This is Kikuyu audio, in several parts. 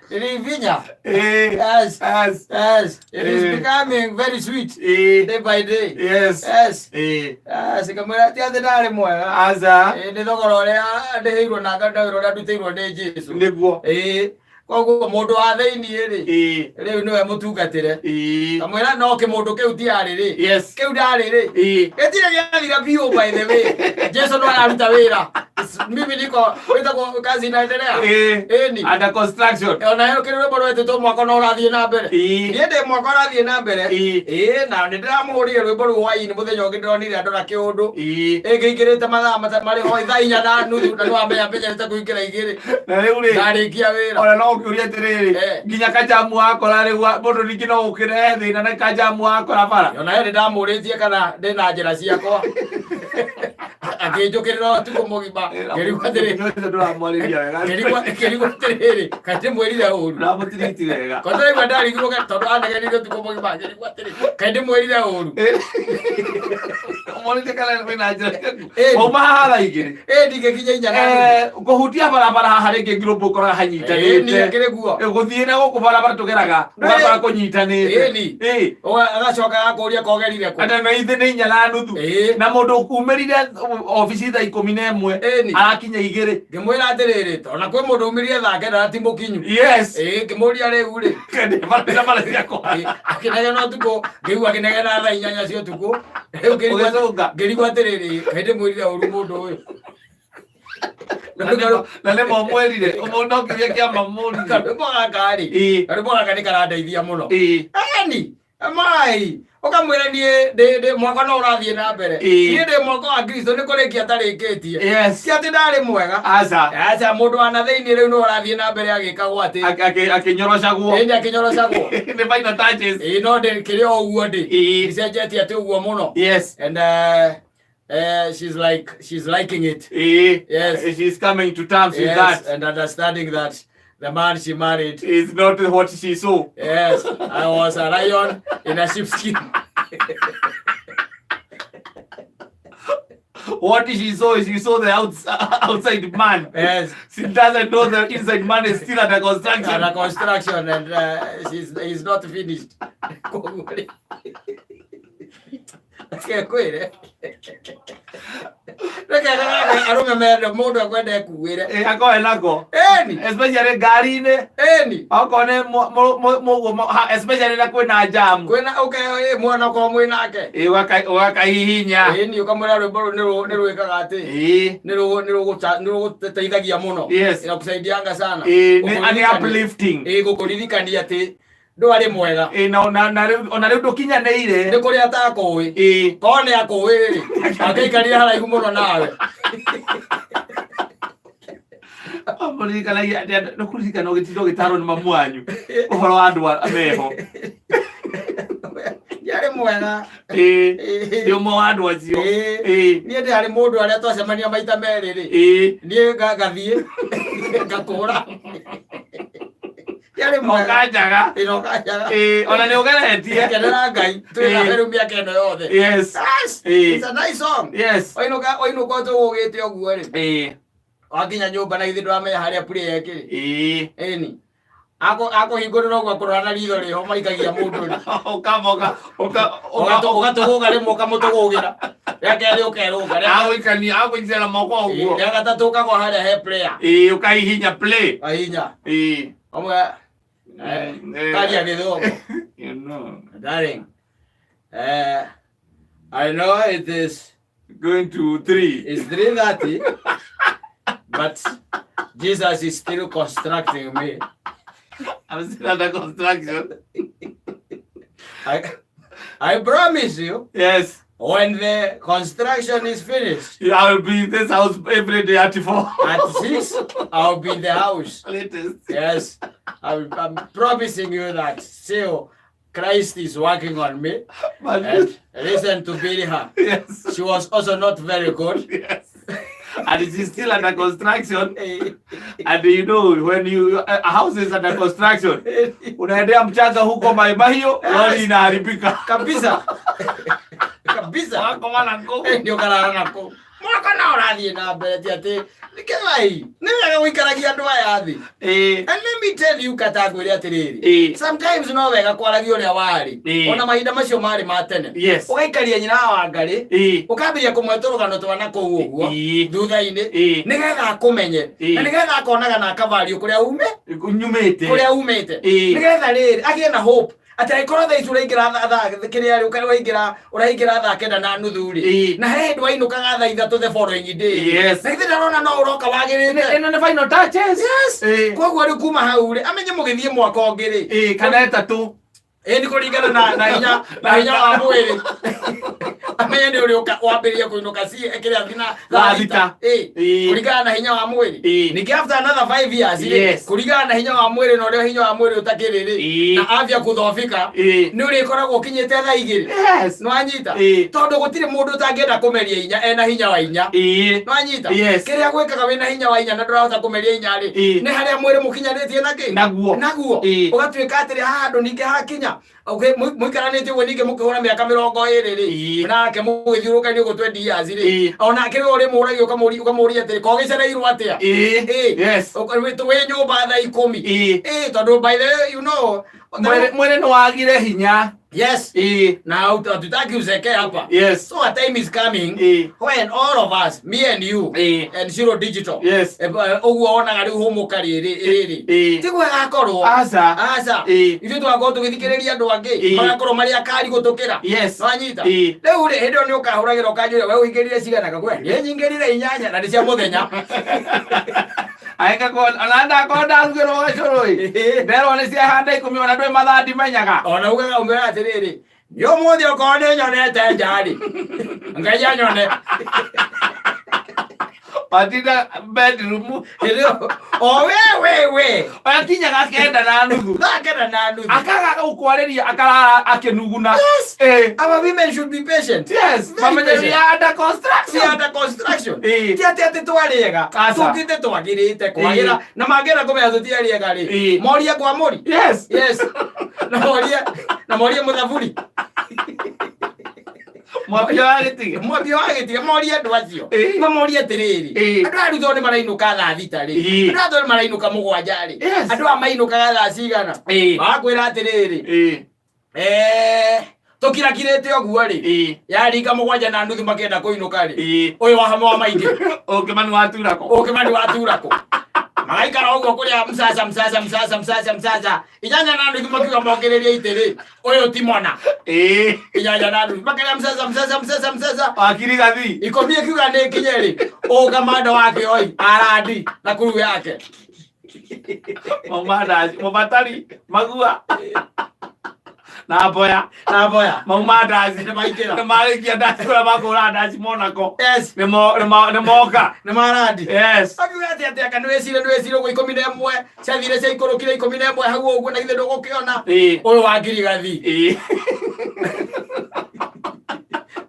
Nilivinya. Eh, Yes. yes. Yes. It is Eh. becoming very sweet Eh, day by day. yes. Yes. Eh, Yes, ngamwĩra ti atĩ ndarĩ mwega. aca. Ĩ, nĩ thogora ũrĩa ndĩhĩirwo na ngandawĩra ũrĩa ndutĩirwo nĩ Jesu. Nĩguo. Ĩ, koguo mũndũ wa thĩiniĩ rĩ, Eh, rĩu nĩwe mũtungatĩre. eh, Kamwĩra no kĩmũndũ kĩu ti arĩ rĩ. yes. Kĩu ndarĩ rĩ. Eh, Gĩtirĩ gĩathira biũ by the way. Jesu no araruta wĩra. Mimi niko wĩtagwo kazi inaendelea. eh, Ĩni. under construction. Ona yo kĩrĩ rwĩmbo rwetĩtwo mwaka no ũrathiĩ na mbere. Eh, Niĩ ndĩ mwaka ũrathiĩ na mbere. eh, Ĩĩ na nĩ ndĩramũhũrire rwĩmbo rũu hwaĩ-inĩ mũthenya ũngĩ ndĩronire andũ na kĩũndũ. eh. Ĩngĩingĩrĩte mathaa marĩ ho 4:30 na nĩwamenya menyerete kũingĩra 2 Na rĩu rĩ, ndarĩkia wĩra. ona no ũkĩũria atĩrĩrĩ, Eh. nginya kajamu wakora rĩu mũndũ ningĩ no ũkĩrehe thĩna na kajamu wakora bara. Ona he nĩndamũrĩtie kana ndĩna njĩra ciakwa. Akĩnjũkĩrĩra ũtukũ mũgima ngĩrigwo atĩrĩ Ũcio ndũramwarĩria wega. ngĩrigwo atĩrĩrĩ kaĩ ndĩmwĩrire ũru. Ndũramũtiriti wega. Ko ndĩraigua ndarigirwo tondũ anegenire ũtukũ mũgima ngĩrigwo atĩrĩ kaĩ ndĩmwĩrire ũru. Ũmorĩtie kana kwĩna njĩra ciaku. Eh. Wauma haha thaa 2. Ĩ ndingĩkinya 4:30. Eh, kũhutia barabara haha rĩngĩ ngirũmbũ ũkoraga Ĩni hanyitanĩte. akĩrĩ guo. Eh, gũthiĩ na gũkũ barabara tũgeraga ũgakora kũnyitanĩte. Ĩni. Ĩ. Agacoka agakũria kogerire kũ. Ata na ithe nĩ 4:30. Ĩ. Na mũndũ umĩrire obici thaa 11 Ĩni. arakinya 2. Ngĩmwĩra atĩrĩrĩ ona kwĩ mũndũ umĩrire thaa 9 na ti mũkinyu. Yes. Ĩ ngĩmũria rĩu rĩ. Barabara bara ciakwa. Ĩ, akĩnegena ũtukũ ngĩigua akĩnegena thaa 8 cia ũtukũ. Rĩu Ũgĩcũnga. ngĩrigwo atĩrĩrĩ kaĩ ndĩmwĩrire ũru mũndũ ũyũ. Na nĩ momwĩrire ũmũ no kĩũria kĩa mamũrire. Karwĩmbo gaka rĩ. Ĩ. Karwĩmbo gaka nĩ karandeithia mũno. Ĩ. Eni mai ũkamwĩra niĩ ndĩ mwaka no ũrathiĩ na mbere. Ĩ. Niĩ ndĩ mwaka wa Kristo nĩ kũrĩkia atarĩkĩtie. Yes. Ti atĩ ndarĩ mwega. Aca. Aca mũndũ wa na thĩinĩ rĩu no ũrathiĩ na mbere agĩkagwo atĩ. Akĩnyorocagwo. Ĩndĩ akĩnyorocagwo. Nĩ final touches. Ĩ no ndĩ kĩrĩ o ũguo ndĩ. Ĩ. Ndicenjetie atĩ ũguo mũno. Yes. And she's like she's liking it. Ĩ. Yes. She's coming to terms with Yes, that. and understanding that the man she married. Is not what she saw. Yes, I was a lion in a sheepskin. What she saw is she saw the outside man. Yes. She doesn't know the inside man is still under construction. Under construction and he's not finished. Koguo rĩ, reke ngwĩre. Reke arũme mende mũndũ ekwenda ekuĩre. Eh, akoe nako. Ĩni, Especially ngari-inĩ. ĩni. Okorwo nĩ mũguo especially rĩrĩa kwĩna jam. Kwĩna ũke ĩ mwana okorwo mwĩ nake. Ĩ, ũgakahihinya. Ĩni ũkamwĩra rwĩmbo rũu nĩ rwĩkaga atĩ. Ĩ. Nĩ rũgũteithagia mũno. Yes. Inakusaidianga sana. Ĩ, nĩ uplifting. Ĩ gũkũririkania atĩ ndwarĩ mwega. Ĩ, na ona na rĩu ona rĩu ndũkinyanĩire. Nĩ kũrĩ atakũĩ. Ĩ. Korwo nĩ akũĩ rĩ, angĩaikarire haraihu mũno nawe. Mũririkanagia atĩ nĩ kũririkana ũgĩtinda ũgĩtarwo nĩ mamu wanyu ũhoro wa andũ meho. Ndiarĩ mwega. Ĩ, ndĩ ũmwe wa andũ acio. Ĩ. Ĩ. Niĩ ndĩ harĩ mũndũ arĩa twacemania maita merĩ rĩ. Ĩ. Niĩ ngathiĩ ngakũra. Ndiarĩ mwega. Ũkanjaga. Ĩ, na ũkanjaga. Ĩ, ona nĩ ũgeretie. Kenera Ngai twĩ na Ĩ. rĩu mĩaka ĩno yothe. Yes. Yes. Ĩ. It's a nice song. Yes. Wainũka wainũka ũtũgũgĩte ũguo rĩ. Ĩ. Wakinya nyũmba na githĩ ndũramenya harĩa play ĩkĩrĩ. Ĩ. Ĩni. Akũhingũrĩra ũguo akũrora na ritho rĩho maikagia mũndũ rĩ. Ũkamoka ũka ũka Ũgatũgũga rĩmwe ũkamũtũgũgĩra. Rĩa kerĩ ũkerũnga. Agũikania agũikania moko ũguo. Rĩa gatatũ ũkagwa harĩa he player. Ĩ, ũkahihinya play. Ahinya. Ĩ. Ũmwe karia gĩthũngũ. You know. Darling. I know it is Going to 3. It's 3:30, but Jesus is still constructing me. I'm still under construction. I promise you. Yes. When the construction is finished, I will be in this house every day at 4. At 6, I'll be in the house. Latest. Yes. I'm promising you that. Still, Christ is working on me. But And listen to Bilha. Yes. She was also not very good. Yes. And it is still under construction. And you know, when you a house is under construction, unaendea mchanga huko Maimahio, lori inaharibika. Kabisa. Kabisa. Wako wana nguvu. Ndio kalala nako. Mwaka no ũrathiĩ na mbere, ti atĩ nĩkĩai nĩ wega gũikaragia andũ aya thĩ. And let me tell you, kata ngwĩre atĩrĩrĩ, sometimes no wega kwaragia ũrĩa warĩ ona mahinda macio marĩ ma tene. Ũgaikaria nyina wa Wangarĩ, ũkambĩrĩria kũmwe tũrũgano twa na kũu ũguo thutha-inĩ, nĩgetha akũmenye na nĩgetha akonaga na akavario kũrĩa ume Nyumĩte. Kũrĩa umĩte, nĩgetha rĩrĩ agĩe na hope atĩ angĩkorwo thaa ici ũraingĩra thaa kĩrĩa rĩ, ũraingĩra 9:30 rĩ, na he hĩndĩ wainũkaga thaa 3 the following day, na githĩ ndarona no ũroka wagĩrĩte? Ĩno nĩ final touches. Yes. Koguo rĩu kuma hau rĩ, amenye mũgĩthiĩ mwaka ũngĩ rĩ, Kana 3. Ĩ, nĩ kũringana na hinya wa mwĩrĩ, amenye nĩ ũrĩ wambĩrĩria kũinũka ci kĩrĩa thina. Thaa 6. Kũringana na hinya wa mwĩrĩ. Ningĩ after another 5 years rĩ, kũringana na hinya wa mwĩrĩ na ũrĩa hinya wa mwĩrĩ ũtakĩrĩ rĩ, na afya kudhoofika, nĩ ũrĩkoragwo ũkinyĩte thaa 2. Nĩwanyita? Tondũ gũtirĩ mũndũ ũtangĩenda kũmeria inya ena hinya wa inya. Nĩwanyita? Yes. Kĩrĩa gwĩkaga wĩna hinya wa inya na ndũrahota kũmeria inya rĩ, nĩ harĩa mwĩrĩ mũkinyanĩtie na kĩ? Naguo. Naguo. Ũgatuĩka atĩrĩ, haha andũ ningĩ hakinya, okay, mũikaranĩtie ũguo ningĩ mũkĩhũra mĩaka 20 rĩ, nake mũgĩthiũrũrũkania ũguo 20 years rĩ, onake rĩu ũrĩmũragia, ũkamũria atĩrĩ, ko gĩcereirwo atĩa? Wĩ nyũmba thaa 10. Tondũ by the way, Mwĩrĩ nĩ wagire hinya. Yes. Na hatutaki uzeke hapa. So a time is coming when all of us, me and you and Zero Digital, ũguo wonaga rĩu hũmũka rĩrĩ rĩrĩ, tiguo ĩgakorwo. Aca. Aca. Ithuĩ tũgakorwo tũgĩthikĩrĩria andũ angĩ, magakorwo marĩ akari gũtũkĩra. Nwanyita? Rĩu rĩ, hĩndĩ ĩyo nĩ ũkahũragĩra ũkanjũria, we ũingĩrire cigana? Ngakũhe niĩ nyingĩrire inyanya na nĩ cia mũthenya. Ona ndakorwo ndarugĩrwo gacũrũ ĩ, nderwo nĩ ciahanda 10, ona ndwĩ mathaa ndimenyaga. Ona ugaga umwĩra atĩrĩrĩ, nĩ ũmũthĩ okorwo nĩ nyonete nja rĩ, Ngai anyone. Watinda bedroom. Hĩndĩ ĩyo, o we we we Akinyaga 9:30. 9:30. Akaga gũkwarĩria, akarara akĩnuguna. Yes. Our women should be patient. Yes. Very Mamenye patient. we are under We construction. are under construction. Ti atĩ twarĩega, Aca. tũkĩte twagĩrĩte kwagĩra, na mangĩenda kũmenya tũtiarĩega rĩ, morie kwa mũri. Yes, na morie mũthaburi. Mwambia wa gĩtige. Mwambia wa gĩtige, morie andũ acio. Mamorie atĩrĩrĩ, andũ aya rĩu tondũ nĩ marainũka thaa 6 rĩ, andũ aya tondũ nĩ marainũka 7 rĩ, andũ aya mainũkaga thaa cigana? Magakwĩra atĩrĩrĩ, tũkirakirĩte ũguo rĩ, yaringa 7:30 makĩenda kũinũka rĩ, ũyũ wa hamwe wa maingĩ. Ũkĩmani wa turako. Ũkĩmani wa turako, magaikara ũguo kũrĩa mcaca mcaca mcaca mcaca mcaca, 8:30 makiuga mokĩrĩrie itĩ rĩ, ũyũ ti mona. 8:30 makarĩa mcaca mcaca mcaca mcaca. Wakirigathi. 10 ĩkiuga nĩ kinye rĩ, ũkamanda wake oi arandi na kuru yake. Mauma ndaci mũbatari magua na mboya. Na mboya. Mauma ndaci. Nĩmaingĩra. Nĩmarĩkia ndaci, kũrĩa makũra ndaci monako. Nĩmoka. Nĩ marandi. Akiuga atĩ aka nĩ wĩcire ũguo 11 ciathire ciaikũrũkire 11 hau ũguo, na githĩ ndũgũkĩona ũyũ wa ngirigathi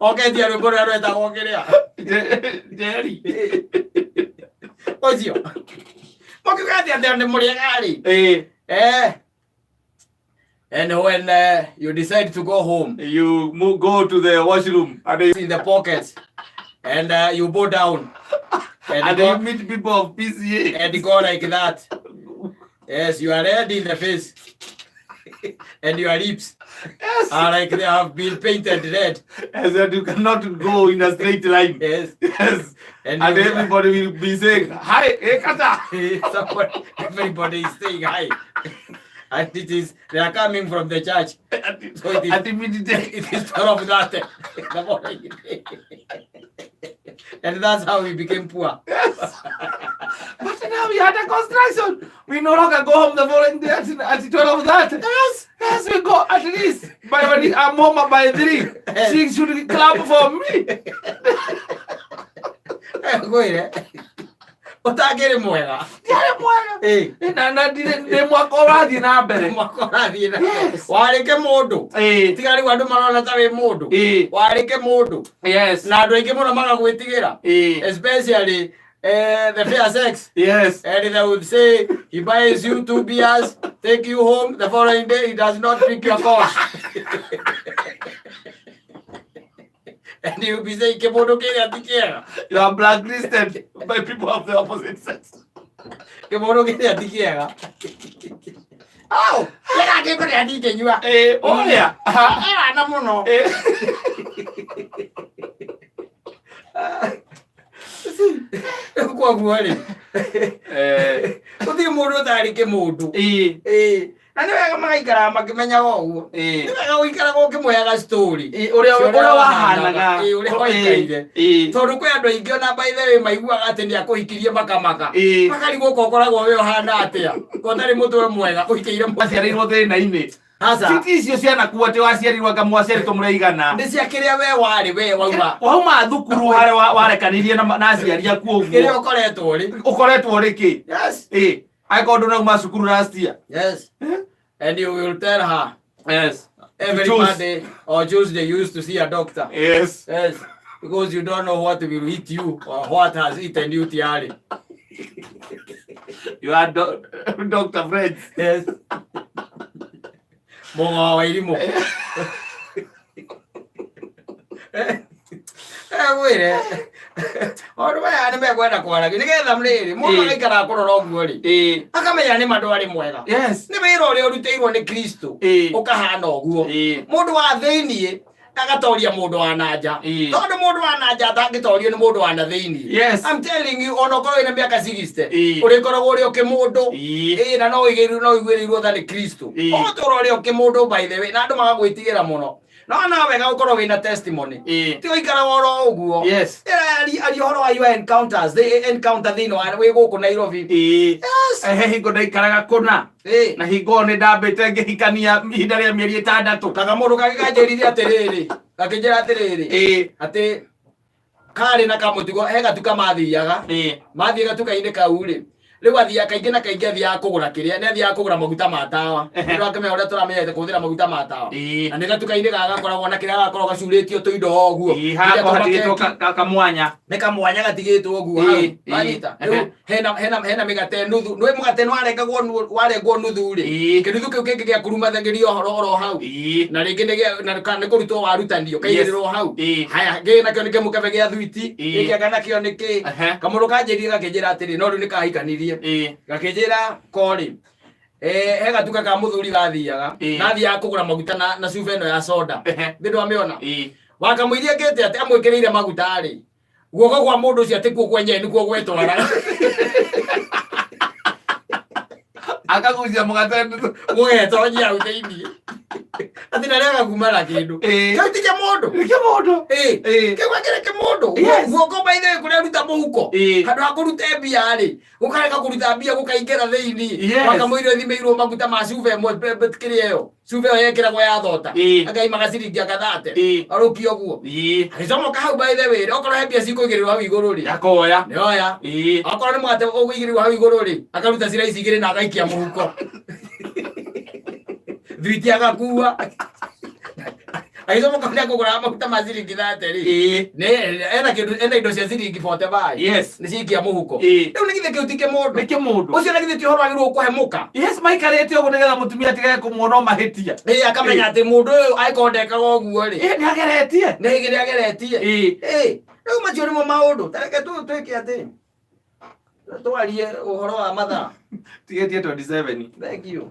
oketia rwĩmbo rũrĩa rwetagwo kĩrĩa. Njeri. Ũcio makiuga atĩ nĩ mũrĩega rĩ. And when you decide to go home, You go to the washroom and you, in the pockets and you bow down and, and go, you meet people of PCA. And go like that. Yes, you are red in the face and your lips are like they have been painted red. Yes, and you cannot go in a straight line. And, And you, everybody will be saying, "Hi, hey, kata." Somebody, everybody is saying hi. And it is they are coming from the church. So it is, At midday. it is 12 that the morning. And that's how we became poor. Yes. But now we had a construction. We no longer go home the following day at 12 that. Yes. Yes, we go at least by when I'm home by 3. She should clap for me. Ngwire. Ũtangĩrĩ mwega. Ndiarĩ mwega. Na ndirĩ nĩ mwaka ũrathiĩ na mbere. Mwaka ũrathiĩ na Yes. warĩke mũndũ. Tiga rĩu andũ marona ta wĩ mũndũ. Warĩke mũndũ. Na andũ aingĩ mũno magagwĩtigĩra. Especially the fair sex. And they would say he buys you two beers, take you home. The following day, he does not pick your calls. And you be saying kĩmũndũ kĩrĩa ti kĩega. You are blacklisted by people of the opposite sex. Kĩmũndũ kĩrĩa ti kĩega. Au, kĩrĩa kĩkũrĩa ndingĩnyua. Eh, ũrĩa. Ĩrana mũno. Eh. Koguo rĩ, Eh, gũtirĩ mũndũ ũtarĩ kĩmũndũ. ĩĩ, Ĩĩ, na nĩ wega magaikaraga makĩmenyaga ũguo. ĩĩ. Nĩ wega gũikaraga ũkĩmũheaga story. Ĩĩ, ũrĩa Cia ũrĩa wahanaga. Ĩĩ, ũrĩa waikaire. Ĩĩ. Tondũ kwĩ andũ aingĩ ona by the way maiguaga atĩ nĩ akũhikirie makamaka. Ĩĩ. Makarigwo ko ũkoragwo wĩ ũhana atĩa. Ko ũtarĩ mũtwe mwega ũhikĩire mũndũ. Waciarĩirwo thĩna-inĩ. Aca. Titi icio cianakuo atĩ waciarirwo anga mwaciarĩtwo mũraigana. Nĩ cia kĩrĩa we warĩ we wauma. Wauma thukuru harĩa warekanirie na aciari aku Kĩrĩa ũguo. ũkoretwo ũrĩ. Ũkoretwo ũrĩ kĩ? Yes. Ĩĩ. Angĩkorwo ndũnauma cukuru last year. Yes. And you will tell her Yes. every Choose. Monday or Tuesday you used to see a doctor. Yes. Yes. Because you don't know what will hit you or what has eaten you tiari. You are doctor friends. Yes. Mũng'o wa irimũ. Ngwĩre maũndũ maya nĩ mekwenda kwaragio nĩgetha rĩrĩ mũndũ Ĩĩ. agaikaraga kũrora ũguo rĩ Ĩĩ. akamenya nĩ ma ndwarĩ mwega. Yes. Nĩ wĩra ũrĩa ũrutĩirwo nĩ Kristo Ĩĩ. ũkahana ũguo. Ĩĩ. Mũndũ wa thĩiniĩ agatoria mũndũ wa na nja. Ĩĩ. Tondũ mũndũ wa na nja atangĩtorio nĩ mũndũ wa na thĩiniĩ. Yes. I'm telling you ona ũkorwo wĩna mĩaka 60 Ĩĩ. ũrĩkoragwo ũrĩ o kĩmũndũ. Ĩĩ. Ĩĩ, na no ũigĩrĩirwo no ũiguĩrĩirwo tha nĩ Kristo. Ĩĩ. Ũgũtũra ũrĩ o kĩmũndũ by the way na andũ magagwĩtigĩra mũno. No no wega gũkorwo wĩna testimony. Ĩĩ. Ti gũikara oro ũguo. Yes. Aria ũhoro wa your encounters, the encounter thĩinĩ wa wĩ gũkũ Nairobi. Ĩĩ. Yes. He hingo ndaikaraga kũna. Ĩĩ. Na hingo ĩyo nĩ ndambĩte ngĩhikania ihinda rĩa mĩeri ĩtandatũ. Kaga mũndũ kangĩ kanjĩrire atĩrĩrĩ, gakĩnjĩra atĩrĩrĩ, Ĩĩ. atĩ karĩ na kamũtugo he gatuka mathiaga. Ĩĩ. Mathiĩ gatuka-inĩ kau rĩ, rĩu athiaga kaingĩ na kaingĩ athiaga kũgũra kĩrĩa, nĩ athiaga kũgũra maguta ma tawa. Ehe. Nĩ ũrakĩmenya ũrĩa tũramenyete kũhũthĩra maguta ma tawa. Ĩĩ. Na nĩ gatuka-inĩ gaka gakoragwo na kĩrĩa gagakoragwo gacurĩtio tũindo o ũguo. Ĩĩ, Iria hagakorwo hatigĩtwo tũmakeki. kamwanya. Nĩ kamwanya gatigĩtwo ũguo hau. Ĩĩ, ĩĩ. Wanyita? Rĩu hena mĩgate nuthu. Nĩũĩ mũgate nĩwarengagwo warengwo nuthu rĩ. Ĩĩ. Kĩnuthu kĩu kĩngĩ gĩakurumathagĩrio oro hau. Ĩĩ. Na rĩngĩ nĩ kũrutwo warutanio kaigĩrĩrwo hau. Ĩĩ. Haya, gĩkĩ nakĩo nĩ kĩmũkebe gĩa thwiti. Ĩĩ. Gĩkĩ anga nakĩo nĩ kĩ. Ehe. Kamũndũ kanjĩrire gakĩnjĩra atĩrĩ, no rĩu nĩ kahikanirie. Ĩĩ. Gakĩnjĩra korĩ. He gatuka ka mũthuri gathiaga. Ĩĩ. Na athiaga kũgũra maguta na cuba ĩno ya soda. Ehe. Nĩ ndwamĩona? Ĩĩ. Wakamũiria ngĩte atĩ amwĩkĩrĩire maguta rĩ. Guoko kwa mũndũ ũcio atĩ kuo kwenyewe nĩkuo gwetwaraga. Akagucia mũgate nuthu. Gũgetonyia hau thĩiniĩ. Atĩ na rĩaga kuma na kĩndũ. Ĩĩ. Kĩu ti kĩmũndũ. Nĩ kĩmũndũ. Ĩĩ. Ĩĩ. Kĩu gakĩrĩ kĩmũndũ. Yes. Guoko by the way kũrĩa aruta mũhuko. Ĩĩ. Handũ ha kũruta mbia rĩ, gũkarega kũruta mbia gũkaingĩra thĩiniĩ. Yes. Wakamũira ũthimĩirwo maguta ma cuba ĩmwe kĩrĩa ĩyo. Cuba ĩyo yekĩragwo ya thota. Ĩĩ. Akaimaga ciringi akathate. Ĩĩ. Arũkia ũguo. Ĩĩ. Agĩcomoka hau by the way, okorwo he mbia cikũigĩrĩrwo hau igũrũ rĩ. Akoya. Nĩoya. Ĩĩ. Okorwo nĩ mũgate ũkũigĩrĩrwo hau igũrũ rĩ, akaruta ciraici igĩrĩ na agaikia mũhuko. Thwiti agakua. Agĩcomoka nĩ akũgũraga maguta ma ciringi thate rĩ. Ĩĩ. Nĩ ena kĩndũ ena indo cia ciringi 45. Yes. Nĩ ciaikia mũhuko. Ĩĩ. Rĩu nĩ githĩ kĩu ti kĩmũndũ. Nĩ kĩmũndũ. Ũcio na githĩ ti ũhoro wagĩrĩirwo kũhe mũka. Yes, maikarĩte ũguo nĩgetha mũtumia atigage kũmuona o mahĩtia. Ĩĩ akamenya atĩ mũndũ ũyũ angĩkorwo ndekaga ũguo rĩ. Ĩĩ, nĩ ageretie. Nĩ hĩndĩ ageretie. Ĩĩ. Ĩĩ, rĩu macio nĩmo maũndũ. Ta reke twĩke atĩ twarie ũhoro wa mathaa. Tigĩtie 27. Thank you.